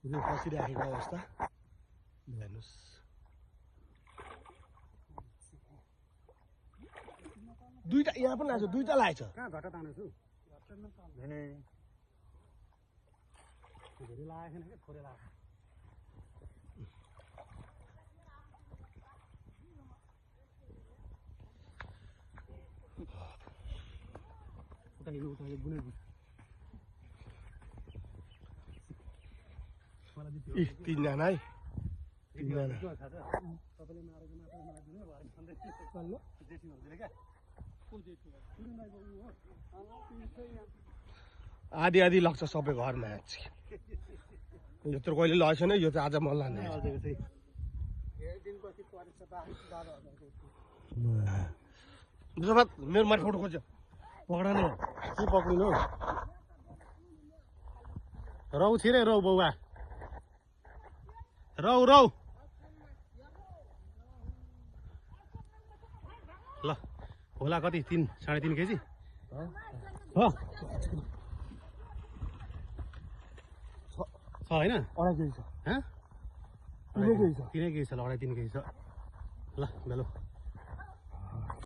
यो फसिरहेको अवस्था हेर्नुहोस्। दुईटा यहाँ पनि लाग्छ, दुईटा लागेछ। कहाँ घटा तानेछु भने धेरै लागेको छैन के थोरै लाग्यो। उता गुने इ तीनजना है, तीनजना। तपाईँले मारेको मात्र मलाई दिनु भयो भन्दै जेठी हुँदैन क्या को जेठी आधी आधी लाग्छ सबै घरमा। यत्रो कहिले लगेको छैन, यो चाहिँ आज मन लाग्ने। धेरै दिनपछि परिस 12,000 मुसफत मेरो माथि फोटो खोज्छ, पक्राने के पक्रिनु? रौ छिरे रौ बौवा, रौ रौ। ल होला कति 3 साढे 3 केजी हो छ होइन? 2.5 केजी छ। 3 केजी छ, 2.5 केजी छ। ल बेलु